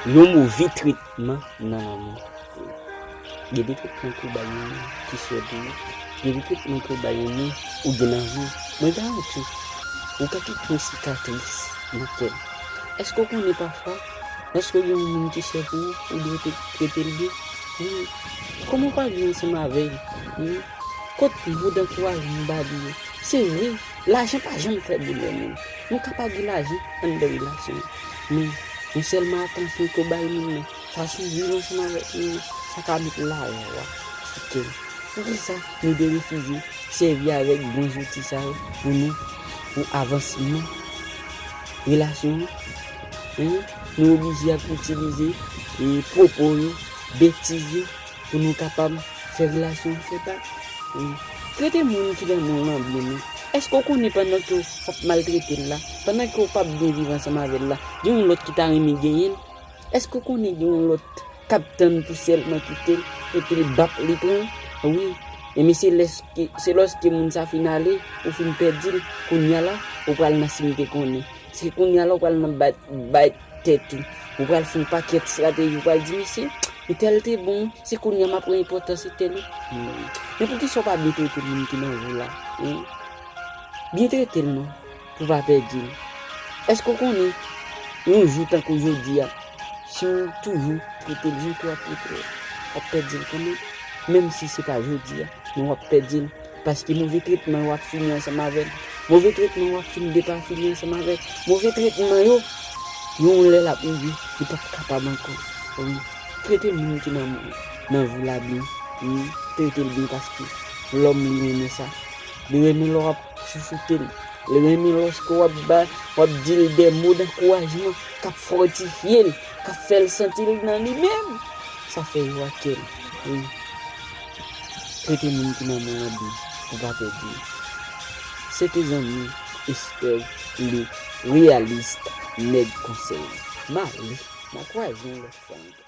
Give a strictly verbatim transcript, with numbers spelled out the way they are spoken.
Yon move tretman nan lanmou. Gen de tretman ke w bay yon moun ki chè pou ou. Gen de tretman ke w bay yon moun ou gen nan vi w. Mwen garanti w, ou ka kite yon sikatris nan kè l. Èske w konnen pafwa, lòske w gen yon moun ki chè pou ou, ou dwe te trete l byen? Wi. Kòman w pral viv ansanm avè l? Wi. Kot mo dankourajman w ba li yo? Se vre, lajan pa janm fè bonè moun. Nou ka pa gen lajan anndan relasyon. Men, yon sèlman atansyon ke w bay moun nan, fason w viv ansanm avèk moun nan, sa ka met lajwa sou kè l. Poukisa nou dwe refize sèvi avèk bon zouti sa yo pou nou, pou avansman relasyon an? Hein? Nou oblije ap itilize, e, pwopo yo, betiz yo, pou nou kapab fè relasyon an fè bak. Wi. Trete moun ki nan moun lan byen, non. Èske w konnen pandan ke w ap maltrete l la, pandan ke w p ap byen viv ansanm avè l la, gen yon lòt ki ta renmen genyen l? Èske w konnen gen yon lòt k ap tann pou sèlman kite l, epi l bap li pran? Wi. Ebyen se lèske, se lòske moun sa fin ale, ou fin pèdi l, kounye a la, ou pral nan simte konnen. Se kounye a la, ou pral nan bay, bay tèt ou. Ou pral fè yon pakèt estrateji, ou pral di, "Mesye, entèl te bon, se kounye a m ap pran enpòtans entèl wi." Hmm. Men poukisa w pa byen trete moun ki nan vi w la? Hein? Byen trete l non, pou w pa pèdi l. Èske w konnen, yon jou tankou jodi a, si w toujou trete l jan ke w ap trete l, w ap pèdi l kanmenm, menm si se pa jodi a, men w ap pèdi l. Paske move tretman yo ap fini ansanm avè l. Move tretman yo ap fin depafini ansanm avè l. Move tretman yo, yon lè l ap rive, li p ap kapab ankò. Wi, trete moun ki nan, nan vi w la byen. Wi, trete l byen paske lòm li renmen sa. Li renmen lè w ap chouchoute l. Li renmen lòske w ap ba, w ap di l de mo dankourajman k ap fòtifye l, k ap fè l santi l nan li menm. Sa fè yo ak kè l. Wi. Trete moun ki nan men w an byen pou pa pèdi l. Se te zanmi Esther le Realist, nèg konsèy. M ale, n a kwaze yon lòt fwa ankò.